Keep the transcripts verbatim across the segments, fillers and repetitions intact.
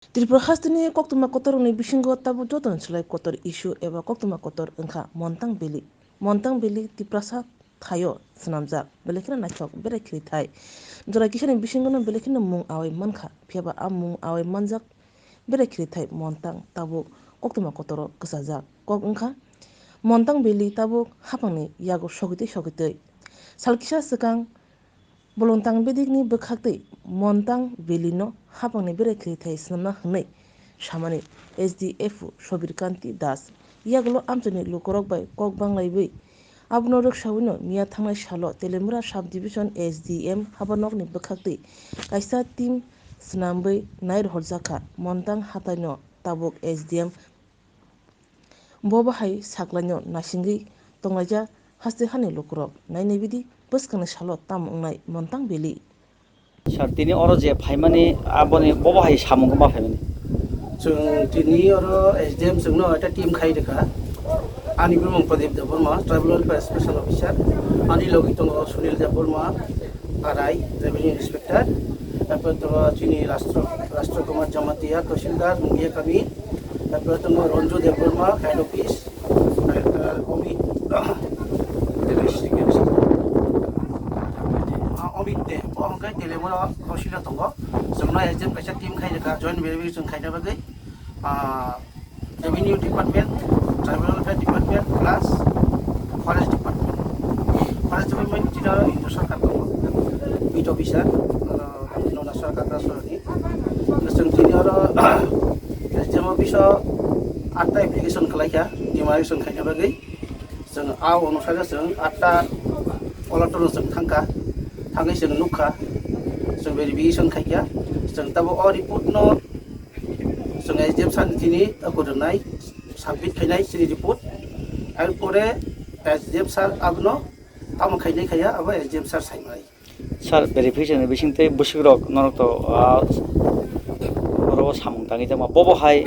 Tripura hasteni koktwma kotorrokni bisingo tabuk jotoni slai kotor issue eba koktwma kotor wngkha Montang Valley. Montang Valley Tiprasa thaio swnamjak, belai kheno naithok berai khirithai. Jora kisani bisingono belai kheno mung awai mankha, phiyaba a mung awai manjak berai khirithai Montang tabuk koktwma kotoro kwchajak. Kok wngkha Montang Valley tabuk haphangni yago sogitwi sogitwi. Sal kisa swkang Bolongtang bedikni bwkhaktwi Montang Valley no haphangni berai khirithai swnamna hwnwi samani S D F O Sobir Kanti Das yagulo amchaini lukurok bai kok banglaiwi abono rwksawino miya thangnai salo Telemura Subdivision S D M habanokni bwkhaktwi kaisa team swnamwi nai rohorjakha Montang hataino tabuk S D M Bo bahai saklaino naisingwi tonglaijak haste hani lukurok. Nainai bidi bwskangni salo tamo wngnai Montang Valley. Sir, tini oro je phaimani aboni bo bahai samung ma phaimani? Chwng tini oro S D M chwngno ekta team khai rwkha. Ani bumung Pradip Debbarma, Tribal Welfare Special Officer. Ani logi tongo Sunil Debbarma, R I, Revenue Inspector. Taipore tongo chini Rastro, Rastro Kumar Jamatia, Tahsildar, Mungia Kami. Taipore tongo Ranju Debbarma, Head Office, eh, Amit, ah, Amit Deb, bo hwnkhe Telemura Tahsilo tongo. Chwngno S D M kaisa team khai rwkha, joint verification khaina bagwi. Ah, Revenue Department, Tribal Welfare Department, plus Forest Department. Forest Department chini oro Indian sorkar tongo, beat officer, ah, Nona sorkar Dasarani. Chwng tini oro S D M office o atta application khlaikha, demarcation khaina bagwi. Chwng a onusare chwng atta collector no chwng thangkha, thangwi chwng nukha, chwng verification khaikha. Chwng tabuk o report no chwng S D M sir ni tini tabuk rwnai, submit khainai chini report. Erpore S D M sir abono tamo khainai khaiya, abo S D M sir saimai. Sir, verification ni bisingtwi bwswk rok norok to, ah, oro samung tangwi tongma. Bobo hai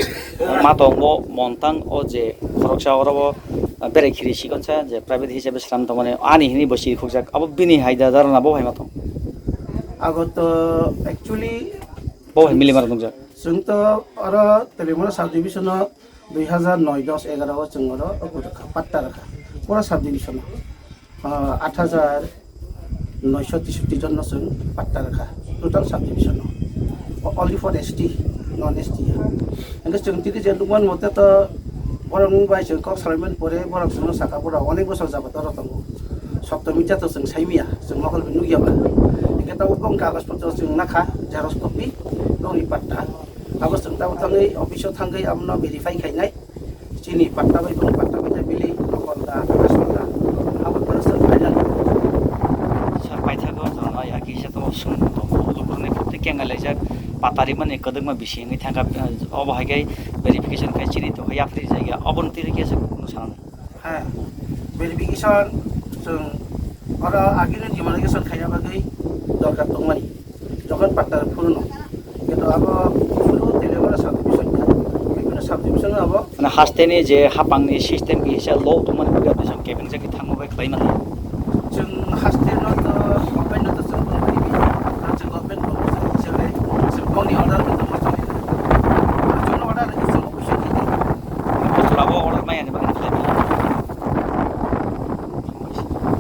ma tongo Montang o je khoroksa oro bo, ah, berai khiri sikonsa je private hisabe sram tongmani ani hini bo siri khukjak. Abo bini hai da darana bo hai ma tong. Abo to actually bo hai mili mar tongjak. Chwng to oro Telemura subdivision o dui hazar noi dos egaro o chwng oro oku rwkha, patta rwkha. Pura subdivision o, ah, aat hazar noisho teishoti jon no chwng patta rwkha, total subdivision o. O-, only for S T, non S T ya. Hwnkhe chwng tini je nukman mote to borok nung bai chwng kok salaimani pore borok chwngno saka borok onek bosor jabat oro tongo. Soptomi jato chwng saimanya, chwng mokol bai nukya ba. Hwnkhe tabuk bong kagoj potro chwng nakha, xerox copy, bongni patta. Abo chwng tabuk thangwi office o thangwi abono verify khainai. Chini patta bai bong patta bai bili nokol da, asol da. Abo bono chwng final. Sir, paithago jora ya kisa to sung to, to kurni phukti kenga lejak, patari mani kwdwkma bisi wngwi thangkha, obo hai khe verification khai chini to yapri jagya, obo twi kisa kunu sanani. Hwnkhe verification chwng oro agini demarcation khaina bagwi dorkar tongmani. Jokhon patta phuru no, kintu abo phuru tele oro subdivision kha, bibhinno subdivision abo. Mane hasteni je hapangni system ki hisa law tongmani bagwi apni kebeng jagwi thangma bai khlai mano.